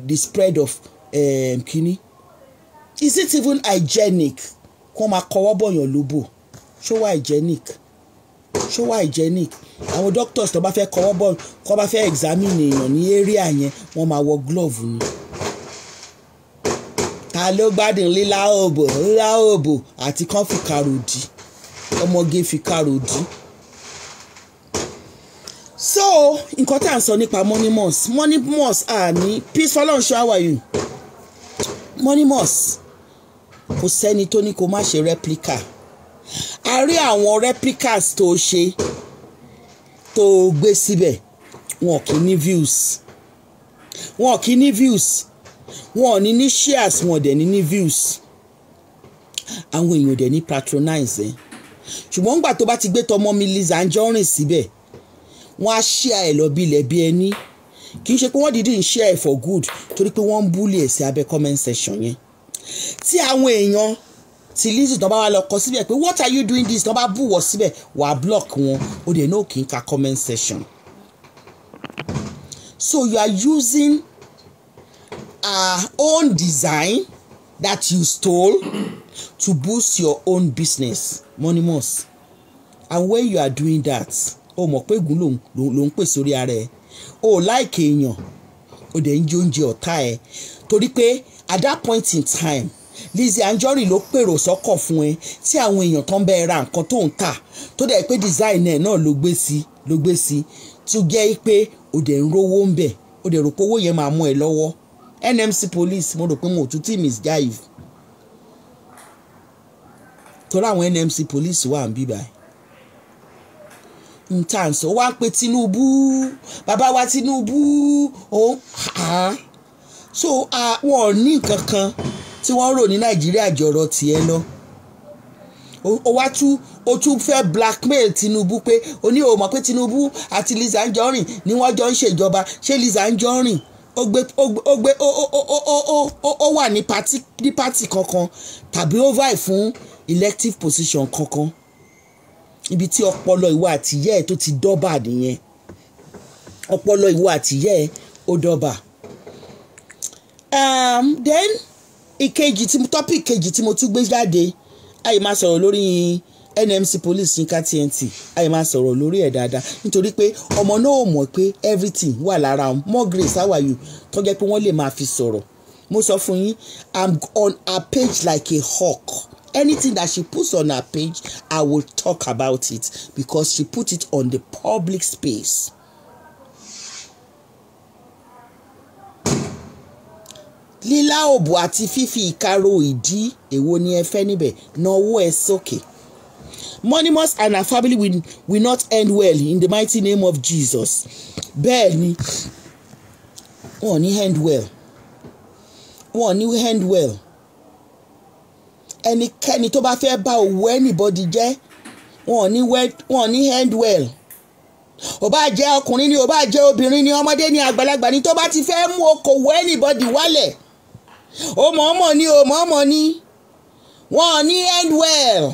the spread of kini. Is it even hygienic kó máa kọwọ́ bọ̀yàn lóbò? Ṣó wà hygienic? Ṣó wà hygienic? Àwọn doctors tó bá fẹ́ kọwọ́ bọ̀, kó bá fẹ́ examine èèyàn ní area yẹn, wọ́n máa wọ glove ni. Ta ló gbádùn lílá òbò, lílá òbò àti kán fi kàròdì, ọmọge fi kàròdì? So nǹkan tá à ń sọ nípa Monimos, Monimos, àní peace. Fọlọ́runṣọ́, how are you? Monimos, kò sẹ́ni tó ní kó má ṣe replica. A rí àwọn replicas tó ṣe, tó gbé síbẹ̀, wọn kì í ní views, wọn kì í ní views, wọn ò ní ní shares, wọn ò dẹ̀ ní ní views. Àwọn èèyàn dẹ̀ ní patronize ẹ̀. Ṣùgbọ́n nígbà tó bá ti gbé tọmọ mi Lizzy Anjorin síbẹ̀, wọ́n á share ẹ̀ lọ bí ilẹ̀ bí ẹni. Kì í ṣe pé wọ́n dìídì ń share ẹ̀ for good, torí pé wọ́n ń bully ẹ̀ sí abẹ́ comment section yẹn. Tí àwọn èèyàn ti Lizzy tó bá wá lọ kọ síbẹ̀ pé, "What are you doing this?" tó bá bù wọ́ síbẹ̀, wàá block wọn. Ó dẹ̀ náà kì í ka comment section. So you are using our own design that you stole to boost your own business, Monimos. And when you are doing that, o mọ̀ pé ègún ló ń pè sórí ara ẹ̀. O like èèyàn, o dẹ̀ ń jẹ oúnjẹ ọ̀tá ẹ̀, torí pé at that point in time, Lizzy Anjorin ló pèrò sọ́kọ̀ fún ẹ tí àwọn èèyàn tó ń bẹ ra nǹkan tó ń tà, tó dẹ̀ pé design ẹ̀ náà ló gbé sí, tó jẹ́ pé o dẹ̀ ń rówó ń bẹ̀, o dẹ̀ rò pé owó yẹn máa mú ẹ lọ́wọ́. NMC police, mo rò pé mo ò tún tí misguide, torí àwọn NMC police wà ń bí báyìí n tà ń sọ wá pé Tinubu, bàbá wa Tinubu òun. So wọn ò ní nǹkan kan tí wọ́n rò ní Nàìjíríà jọ̀rọ̀ tiẹ̀ lọ. O wá tún, o tún fẹ́ blackmail Tinubu pé o ní o mọ̀ pé Tinubu àti Lizzy Anjorin ni wọ́n jọ ń ṣèjọba. Ṣé Lizzy Anjorin ó gbé ó wà ní party kankan tàbí ó vie fún elective position kankan? Ibi tí ọpọlọ ìwọ àtìyẹ́ ẹ̀ tó ti dọ́bà nìyẹn. Ọpọlọ ìwọ àtìyẹ́ ẹ̀ ó dọ́bà. Then ìkejì tí topic kejì tí mo tún gbé jáde, àyè máa sọ̀rọ̀ lórí NMC police, Yinka TNT. Àyè máa sọ̀rọ̀ lórí ẹ̀ dáadáa, nítorí pé ọmọ náà ò mọ̀ pé everything wà lára wọn. More Grace, how are you? Tó jẹ́ pé wọ́n lè máa fi sọ̀rọ̀. Mo sọ fún yín, I'm on her page like a hawk. Anything that she puts on her page, I will talk about it, because she put it on the public space. Lílá òbò àti fífi ìka ro ìdí, èwo ni ẹ fẹ́ níbẹ̀? Nawọ́ ẹ sókè. Monimos and her family will not end well in the mighty name of Jesus. Bẹ́ẹ̀ ni, wọn ò ní end well, wọn ò ní end well. Ẹnikẹ́ni tó bá fẹ́ bá òwò anybody jẹ́, wọn ò ní end well. Ó bá jẹ́ ọkùnrin ni, ó bá jẹ́ obìnrin ni, ọmọdé ni, àgbàlagbà ni, tó bá ti fẹ́ mú okòwò anybody wálẹ̀, ó mọ̀ọ́mọ̀ ni, ó mọ̀ọ́mọ̀ ni, wọn ò ní end well.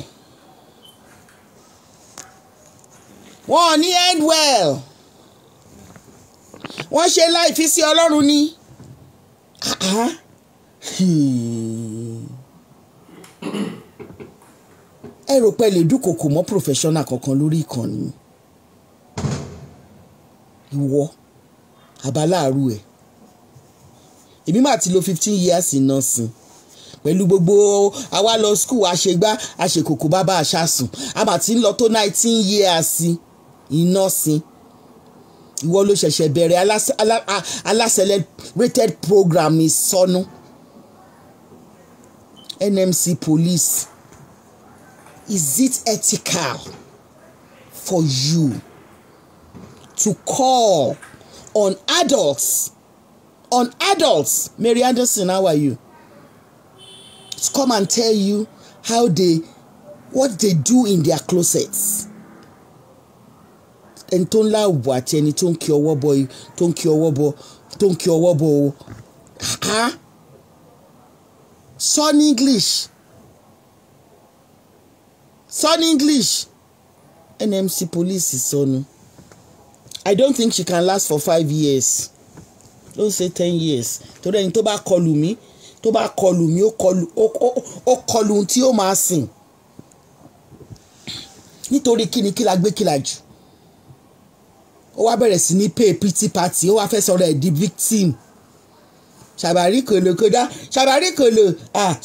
Wọn ò ní end well. Wọ́n ṣe láìfi sí Ọlọ́run ni. Ẹ rò pé lè dúnkokò mọ́ professional kankan lórí ìkànnì. Ìwọ àbáláàrú ẹ̀, èmi máa ti lo 15 years in nursing pẹ̀lú gbogbo àwa lọ school, àṣegbá àṣekòkò bàbá àṣàsùn, a máa ti ń lọ tó 19 years in nursing. Ìwọ ló ṣẹ̀ṣẹ̀ bẹ̀rẹ̀ alaccelerated program ìsọnù. NMC police, is it ethical for you to call on adults, on adults? Mary Anderson, how are you? To come and tell you how they, what they do in their closets. Ẹni tó ń láwọ̀ àti ẹni tó ń kí ọwọ́ bọ, tó ń kí ọwọ́ bọ, tó ń kí ọwọ́ bọ o. Sọ ní English. Sọ ní English. NMC police sọnù. I don't think she can last for 5 years. Don't say 10 years. Torí ẹni tó bá kọlù mí, tó bá kọlù mí, ó kọlù ohun tí ó máa sìn. Nítorí kíni kí la gbé kí la jù. Ó wá bẹ̀rẹ̀ sí ní pay pity party, ó wá fẹ́ sọ̀rọ̀ ẹ̀ di victim. Ṣàbárí kòlò kódà, ṣàbárí kòlò,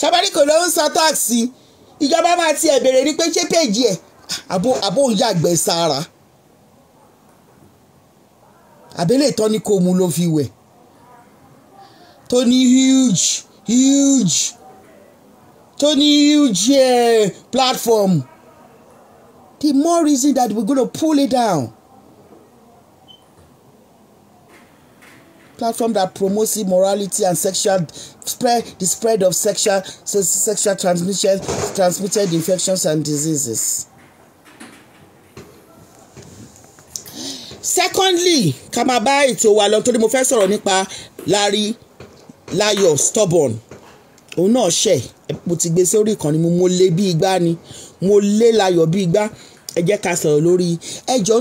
ṣàbárí kòlò ń san táàsì. Ìjọba máa tiẹ̀ bèrè ní pé ṣé péjì ẹ̀ àbó ń yàgbẹ́ sára. Àbẹ́lẹ̀ tán ni kò mú ló fi wẹ̀. Tó ní huge huge tó ní huge platform. The more reason that we're gonna pull it down. Platform that promotes immorality and sexual spread, the spread of sexual transmitted infections and diseases. Secondly, ká máa bá ètò wa lọ torí mo fẹ́ sọ̀rọ̀ nípa Larry Layo Stubborn. Òun náà ṣẹ̀, mo ti gbé sórí ìkànnì mo lé bí igbá ni, mo lé Láyọ̀ bí igbá. Ẹ jẹ́ ká sọ̀rọ̀ lórí ẹjọ́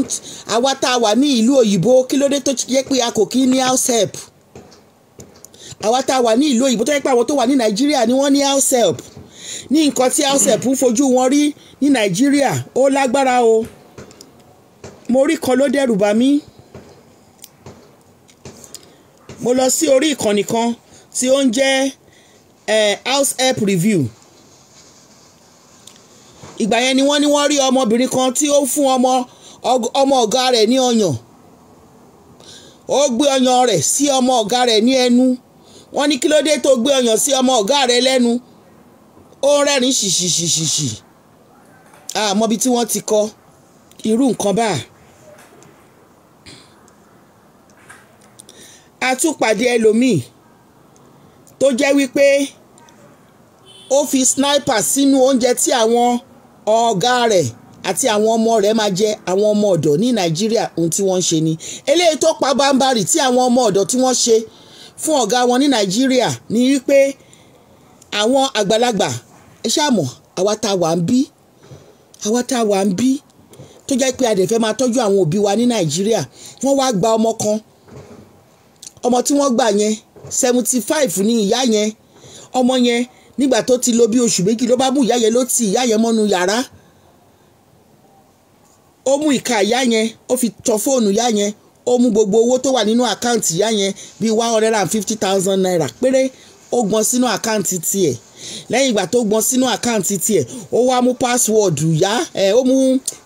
àwa tá a wà ní ìlú òyìnbó, kí ló dé tó jẹ́ pé a kò kí ní house help? Àwa tá a wà ní ìlú òyìnbó tó jẹ́ pé àwọn tó wà ní Nàìjíríà ni wọ́n ní house help. Ní nǹkan tí house help ń fojú wọn rí ní Nàìjíríà ó lágbára o. Mo rí kan ló dẹ́rù bà mí. Mo lọ sí orí ìkànnì kan tí ó ń jẹ́ house help review. Ìgbà yẹn ni wọ́n ní wọ́n rí ọmọbìnrin kan tí ó fún ọmọ ọ̀gá rẹ̀ ní ọyàn. Ó gbé ọyàn rẹ̀ sí ọmọ ọ̀gá rẹ̀ ní ẹnu. Wọ́n ní kí ló dé tó gbé ọyàn sí ọmọ ọ̀gá rẹ̀ lẹ́nu? Ó rẹ́rìn ṣìṣìṣìṣì. Àmọ́ bí tí wọ́n ti kọ irú nǹkan bá. A tún pàdé ẹlòmíì tó jẹ́ wípé ó fi sniper sínú oúnjẹ tí àwọn ọ̀gá rẹ̀ àti àwọn ọmọ rẹ̀ máa jẹ. Àwọn ọmọ ọ̀dọ̀ ní Nàìjíríà ohun tí wọ́n ń ṣe ni eléyìí tó pa bámbárì tí àwọn ọmọ ọ̀dọ̀ tí wọ́n ṣe fún ọ̀gá wọn ní Nàìjíríà ni wípé àwọn àgbàlagbà, ẹ ṣáà mọ̀, àwa tá wà ń bí, àwa tá wà ń bí tó jẹ́ pé a dẹ̀ fẹ́ máa tọ́jú àwọn òbí wa ní Nàìjíríà, wọ́n wá gba ọmọ kan. Ọmọ tí wọ́n gbà yẹn 75 ní ìyá yẹn. Ọmọ yẹn nígbà tó ti lò bí oṣù méjì ló bá mú ìyá yẹn, ló ti ìyá yẹn mọ́nu yàrá. Ó mú ìka ìyá yẹn, ó fi tọ fóònù ìyá yẹn, ó mú gbogbo owó tó wà nínú àkáǹtì ìyá yẹn bíi 150,000 naira péré, ó gbọ́n sínú àkáǹtì tiẹ̀. Lẹ́yìn ìgbà tó gbọ́n sínú àkáǹtì tiẹ̀, ó wá mú pásíwọ̀dù ìyá ẹ̀, ó mú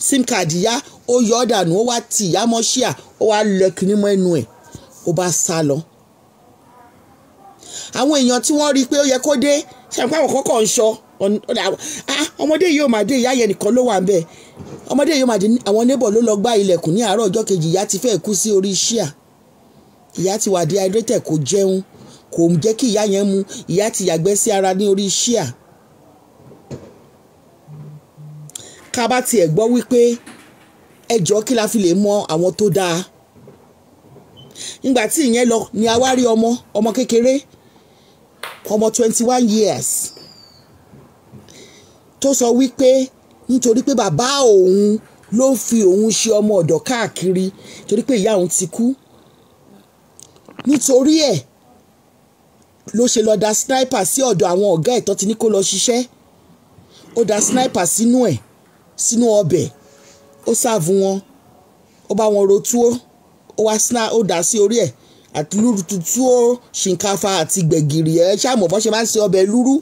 sim card ìyá, ó yọ ọ́ dànù, ó wá ti ìyá mọ́ ṣíà, ó wá lẹ kinní mọ́ ẹnu ẹ̀, ó bá sá lọ. Àwọn èèyàn tí wọ́n rí i pé ó yẹ kó dé, ṣe àpá àwọn kọ́kọ́ ń sọ, ọmọdé yìí ò máa dé, ìyá yẹn nìkan ló wà ń bẹ̀, ọmọdé yìí ò máa dé. Àwọn neighbor ló lọ gbá ilẹ̀kùn ní àárọ̀ ọjọ́ kejì. Ìyá ti fẹ́ kú sí orí ṣíà, ìyá ti wà dehydrated, kò jẹun, kò jẹ́ kí ìyá yẹn mu, ìyá ti yàgbẹ́ sí ara ní orí ṣíà. Ká bá tiẹ̀ gbọ́ wípé ẹjọ́ kí la fi lè mọ àwọn tó dáa. Nígbà tí ìyẹn lọ ni a wá rí ọmọ kékeré, ọmọ 21 years, tó sọ wípé nítorí pé bàbá òun ló fi òun ṣe ọmọ ọ̀dọ̀ káàkiri, torí pé ìyá òun ti kú, nítorí ẹ̀ ló ṣe lọ da sniper sí ọ̀dọ̀ àwọn ọ̀gá ẹ̀ tó ti ní kó lọ ṣiṣẹ́. Ó da sniper sínú ẹ̀, sínú ọbẹ̀, ó serve wọn, ó bá wọn ro túwó, ó wá ó dà sí orí ẹ̀ àti lúrú túwó, shinkafa àti gbẹ̀gìrì. Ẹ̀ ṣáà mọ̀ bọ́n ṣe máa ń ṣe ọbẹ̀ lúrú.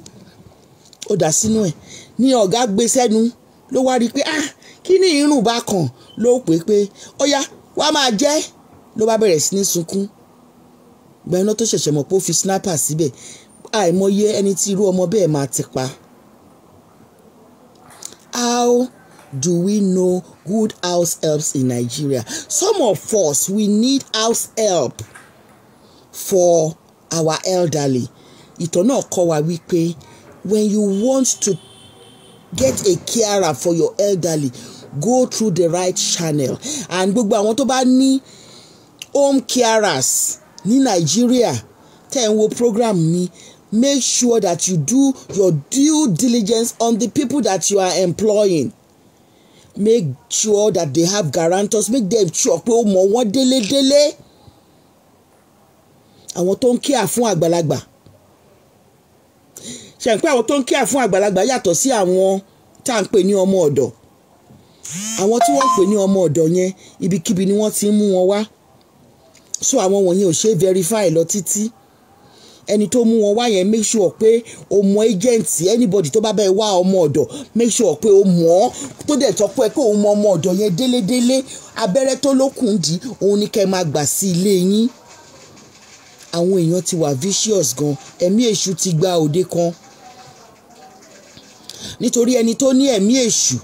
Ó dà sínú ẹ̀ ní ọ̀gá gbé sẹ́nu, ló wá rí i pé, ah, kí ni irun bá kàn, ló pè é pé ó yá, wàá máa jẹ́. Ló bá bẹ̀rẹ̀ sí ní sunkún. Gbẹ̀yìn tó ṣẹ̀ṣẹ̀ mọ̀ pé ó fi sniper síbẹ̀. Àìmọye ẹni tí irú ọmọ bẹ́ẹ̀ máa ti pa. How do we know good house helps in Nigeria? Some of us, we need house help for our elderly. Ìtàn náà kọ́ wa wípé when you want to get a carer for your elderly, go through the right channel. And gbogbo àwọn tó bá ní home carers ní Nàìjíríà tẹ́ ń wo program mi, make sure that you do your due diligence on the people that you are employing. Make sure that they have guarantors. Make them sure pé ó mọ̀ wọ́n délédélé. Àwọn tó ń kíà fún àgbàlagbà, ṣe ń pé àwọn tó ń kíà fún àgbàlagbà yàtọ̀ sí àwọn tá à ń pè ní ọmọ ọ̀dọ̀. Àwọn tí wọ́n ń pè ní ọmọ ọ̀dọ̀ yẹn, ibikíbi ni wọ́n ti ń mú wọn wá, so àwọn wọ̀nyẹn ò ṣe é verify lọ títí. Ẹni tó mú wọn wá yẹn, make sure pé o mọ agent. Anybody tó bá bẹ́ẹ̀ wá ọmọ ọ̀dọ̀, make sure pé o mọ̀ ọ́, tó dẹ̀ tọ́ pé òun mọ ọmọ ọ̀dọ̀ yẹn délédélé. Abẹ́rẹ́ tó lókun dì, òun ni kẹ́ máa gbà sí ilé yín. Àwọn èèyàn ti wà vicious gan, ẹ̀mí èṣù ti gba òde kan, nítorí ẹni tó ní ẹ̀mí èṣù,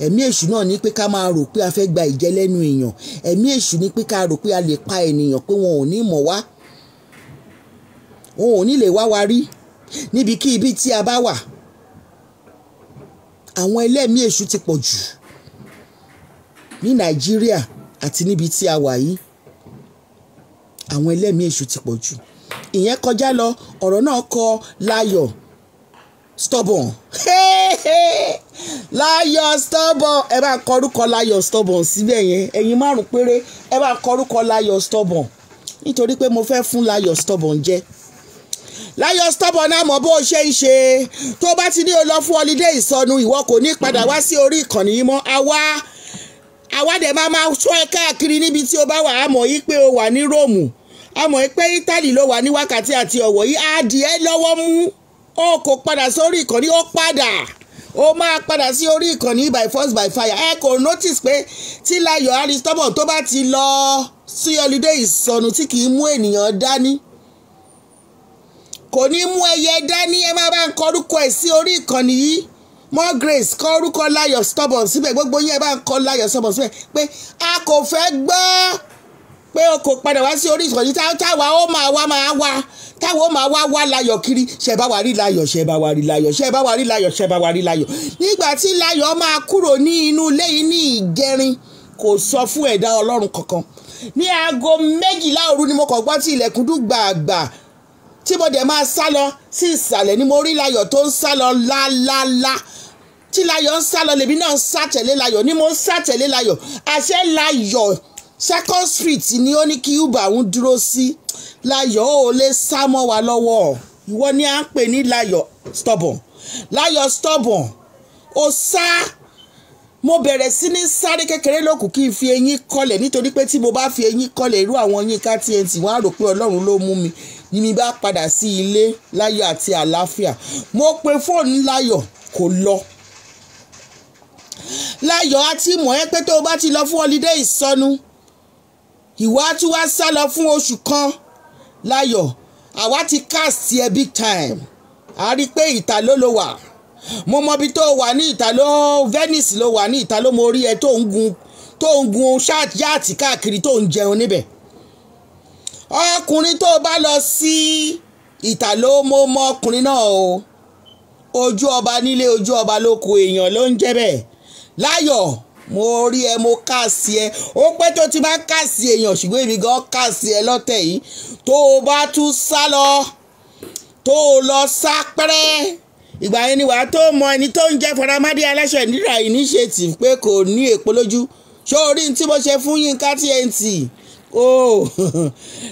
ẹ̀mí èṣù náà ní pé ká máa rò pé a fẹ́ gba ìjẹ lẹ́nu èèyàn. Ẹ̀mí èṣù ní pé ká rò pé a lè pa ènìyàn, pé wọn ò ní mọ̀ wá, wọn ò ní lè wá wa rí níbi kí ibi tí a bá wà. Àwọn ẹlẹ́mìí èṣù ti pọ̀ jù ní Nàìjíríà àti níbi tí a wà yìí. Àwọn ẹlẹ́mìí èṣù ti pọ̀ jù. Ìyẹn kọjá lọ. Ọ̀rọ̀ náà kọ Láyọ̀ Stubborn. Láyọ̀ Stubborn, ẹ bá kọ orúkọ Láyọ̀ Stubborn síbẹ̀ yẹn. Ẹ̀yin márùn péré, ẹ bá kọ orúkọ Láyọ̀ Stubborn, nítorí pé mo fẹ́ fún Láyọ̀ Stubborn jẹ. Láyọ̀ Stubborn náà mọ̀ bó ṣe ń ṣe. Tó bá ti ní o lọ fún holiday ìsọnù, ìwọ kò ní padà wá sí orí ìkànnì yìí mọ́. Àwa dẹ̀ máa sọ ẹ káàkiri níbi tí o bá wà. Á mọ̀ yí pé o wà ní Róòmù, a mọ̀ pé Italy ló wà ní wákàtí àti ọ̀wọ̀ yìí. Á di ẹ́ lọ́wọ́ mú, ó kò padà sórí ìkànnì, ó padà, ó máa padà sí orí ìkànnì by force by fire. Ẹ kò notice pé tí Láyọ̀ Aristobul tó bá ti lọ sí holiday ìsọnù, tí kì í mú ènìyàn dání, kò ní mú ẹyẹ dání. Ẹ má bá ń kọ orúkọ ẹ̀ sí orí ìkànnì yìí. More Grace, kọ orúkọ Láyọ̀ Stubborn síbẹ̀. Gbogbo yín, ẹ bá ń kọ Láyọ̀ Stubborn síbẹ̀ pé a kò fẹ́ gbọ́ pé o kò padà wá sí orí ìkànnì. Táwa ó máa wá, máa wá, táwa ó máa wá wá Láyọ̀ kiri. Ṣe bá wa rí Láyọ̀? Ṣe bá wa rí Láyọ̀? Ṣe bá wa rí Láyọ̀? Ṣe bá wa rí Láyọ̀? Nígbà tí Láyọ̀ máa kúrò ní inú ilé yìí ní ìjẹrin, kò sọ fún ẹ̀dá Ọlọ́run kankan. Ní aago 12 òru ni mo kàn gbọ́ tí ilẹ̀kùn dún gbàgbà, tí mo dẹ̀ máa sá lọ sí ìsàlẹ̀ ni mo rí Láyọ̀ tó ń sá lọ lálálá. Tí Láyọ̀ ń sá lọ, lèmi náà ń sá tẹ̀lé Láyọ̀, ni mo ń sá tẹ̀lé Láyọ̀. Àṣẹ Láyọ̀, Second Street ni ó ní kí Uber ń dúró sí. Láyọ̀, ó lè sá mọ́ wa lọ́wọ́. Ìwọ ni à ń pè ní Láyọ̀ Stubborn. Láyọ̀ Stubborn, ó sá. Mo bẹ̀rẹ̀ sí ní sáré kékeré lókù kí n fi eyín kọlẹ̀, nítorí pé tí mo bá fi eyín kọlẹ̀, irú àwọn Yínká TNT, wọ́n á rò pé Ọlọ́run ló mú mi. Ni mi bá padà sí ilé láyọ̀ àti àlàáfíà. Mo pe fóònù Láyọ̀, kò lọ. Láyọ̀, á ti mọ̀ ẹ́ pé tó o bá ti lọ fún holiday ìsọnù, ìwà á tún wá sá lọ fún oṣù kan. Láyọ̀, Àwa ti cast ẹ big time. A rí i pé ìta ló wà. Mo mọ ibi tó wà ní ìta ló, Venice ló wà ní ìta ló. Mo rí ẹ tó ń gun yacht káàkiri, tó ń jẹun níbẹ̀. Ọkùnrin tó bá lọ sí ìta ló, mo mọ ọkùnrin náà o. Ojú ọba nílé, ojú ọba lóko, èèyàn ló ń jẹ́ bẹ́ẹ̀. Láyọ̀, mo rí ẹ, mo cast ẹ. Ó pẹ́ tó ti máa cast èèyàn, ṣùgbọ́n èmi gan cast ẹ lọ́tẹ̀ yìí. Tó o bá tún sá lọ, tó o lọ sá pẹ́rẹ́, ìgbà yẹn ni wàá tó mọ ẹni tó ń jẹ́ Faramade Aláṣọ Ìnira Initiative pé kò ní èpo lójú. Ṣé o rí tí mo ṣe fún Yínká TNT o?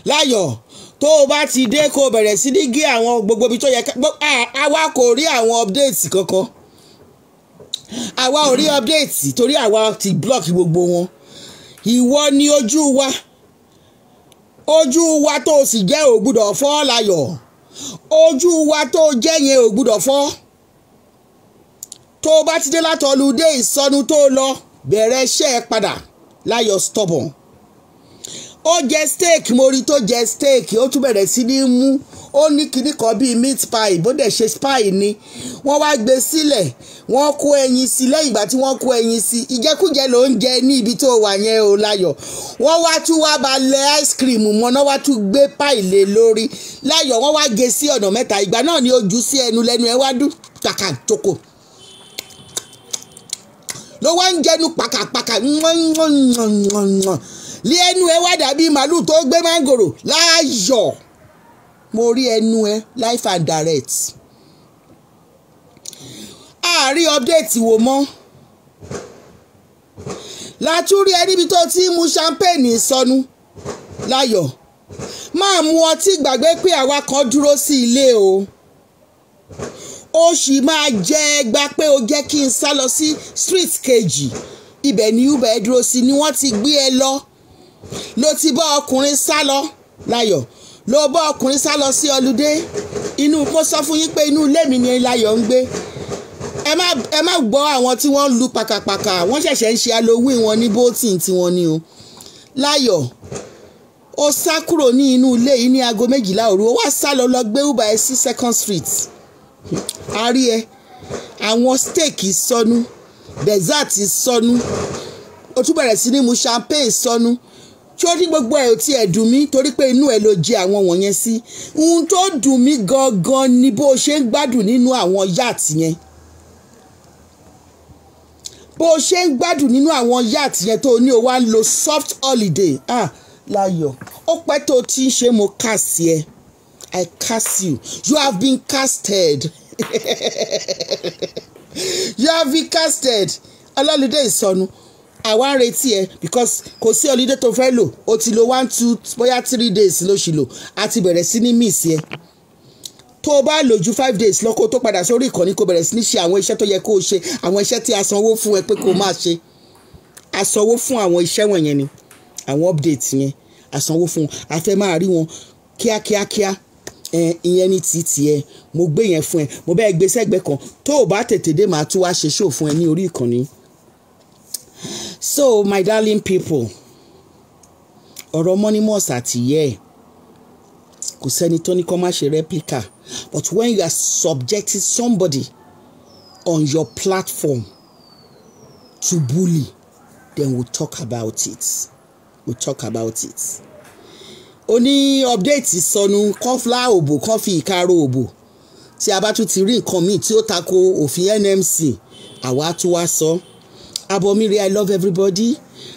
Láyọ̀, tó o bá ti dé, kó o bẹ̀rẹ̀ sí ní gé àwọn gbogbo ibi tó yẹ. Àwa kò rí àwọn updates kankan, àwa ò rí update torí àwa ti block gbogbo wọn. Ìwọ ni ojú wa, ojú wa tó o sì jẹ́ ò gbúdọ̀ fọ́. Láyọ̀, ojú wa tó o jẹ́ yẹn ò gbúdọ̀ fọ́. Tó o bá ti dé látọ̀lùdé ìsọnù tó o lọ, bẹ̀rẹ̀ iṣẹ́ ẹ padà. Láyọ̀ stubborn. Ó jẹ steak, mo rí tó jẹ steak. Ó tún bẹ̀rẹ̀ sí ní mú, ó ní kinní kan bíi meat pie, bó dẹ̀ ṣe pie ni. Wọ́n wá gbé sílẹ̀, wọ́n kó ẹyin sí. Lẹ́yìn ìgbà tí wọ́n kó ẹyin sí, ìjẹkújẹ ló ń jẹ ní ibi tó wà yẹn o, Láyọ̀. Wọ́n wá tún wá ba lẹ ice cream mọ́ náà, wá tún gbé pie lé lórí. Láyọ̀, wọ́n wá gé sí ọ̀nà mẹ́ta. Ìgbà náà ni ó jù sí ẹnu, lẹ́nu ẹ wá dún kàkà tókò, ló wá ń jẹnu pàkàpàkà lé. Ẹnu ẹ wá dàbí màálù tó gbé mángòrò. Láyọ̀, mo rí ẹnu ẹ live and direct. Àárí update wò mọ́ látúrí ẹ níbi tó ti ń mu champagne sọnù. Láyọ̀, máa mu ọtí, gbàgbé pé àwa kan dúró sí ilé o. Ó sì máa jẹ́ ẹgbà pé ó jẹ́ kí n sá lọ sí street kejì. Ibẹ̀ ni Uber ẹ dúró sí ni wọ́n ti gbé ẹ lọ, ló ti bá ọkùnrin sá lọ. Láyọ̀, ló bá ọkùnrin sá lọ sí holiday. Inú mo sọ fún yín pé inú ilé mi ni Láyọ̀ ń gbé. Ẹ má gbọ́ àwọn tí wọ́n ń lu pàkàpàkà. Wọ́n ṣẹ̀ṣẹ̀ ń ṣe Halloween wọn ní Bolton tí wọ́n ní o. Láyọ̀, ó sá kúrò ní inú ilé yìí ní aago 12 òru. Ó wá sá lọ, lọ gbé Uber ẹ sí Second Street. A rí ẹ, àwọn steak sọnù, dessert sọnù, ó tún bẹ̀rẹ̀ sí ní mu champagne sọnù. Tí ó ní gbogbo ẹ̀ ò tiẹ̀ dùn mí torí pé inú ẹ̀ ló jẹ àwọn wọ̀nyẹn sí. Ohun tó dùn mí gangan ni bó ṣe ń gbádùn nínú àwọn yacht yẹn, bó ṣe ń gbádùn nínú àwọn yacht yẹn tó ní o wá ń lo soft holiday. Ah, Láyọ̀, ó pẹ́ tó ti ń ṣe. Mo cast ẹ, I cast you. You have been casted, you have been casted. Ọlọ́lùdé ìsọnù, àwa ń retí ẹ because kò sí holiday tó fẹ́ lò. O ti lo 1, 2, bóyá 3 days ló ṣì lò. A ti bẹ̀rẹ̀ sí ní miss ẹ. Tó o bá lò ju 5 days lọ, kó o tó padà sórí ìkànnì, kó o bẹ̀rẹ̀ sí ní ṣe àwọn iṣẹ́ tó yẹ kó o ṣe, àwọn iṣẹ́ tí a sanwó fún ẹ pé kó o máa ṣe. A sanwó fún àwọn iṣẹ́ wọ̀nyẹn ni àwọn update yẹn, a sanwó fún wọn. A fẹ́ máa rí wọn kíákíákíá. Ìyẹn ní ti tiẹ̀. Mo gbé yẹn fún ẹ, mo bẹ́ẹ̀ gbé sẹ́gbẹ̀ẹ́ kan. Tó o bá tètè dé, màá tún wá ṣe show fún ẹ ní orí ìkànnì. So my darling people, ọ̀rọ̀ Monimos àti yẹ́ ẹ̀, kò sẹ́ni tó ní kó má ṣe replica, but when you are subjecting somebody on your platform to bully, then we'll talk about it, we'll talk about it. Ó ní update sọnù, kọ́flá òbò kọ́ fi ìkárò òbò. Tí a bá tún ti rí nǹkan míì tí ó tako òfin NMC, àwa tún wá sọ. Abomire, I love everybody.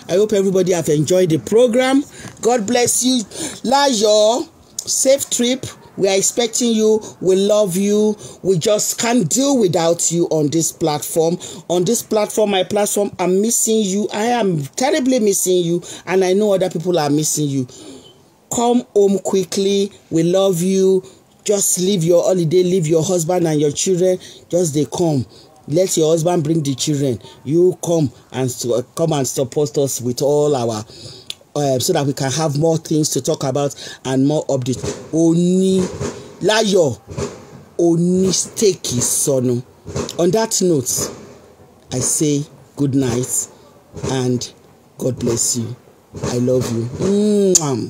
I hope everybody have enjoyed the program. God bless you. Láyọ̀, safe trip. We are expecting you. We love you. We just can't do without you on this platform. On this platform, my platform, I'm missing you. I am terribly missing you. And I know other people are missing you. Come home quickly. We love you. Just leave your holiday, leave your husband and your children. Just they come. Let your husband bring the children. You come and support us with all our so that we can have more things to talk about and more updates. Oni Láyọ̀, oní steak sọnù. On that note, I say good night and God bless you. I love you. Mwah.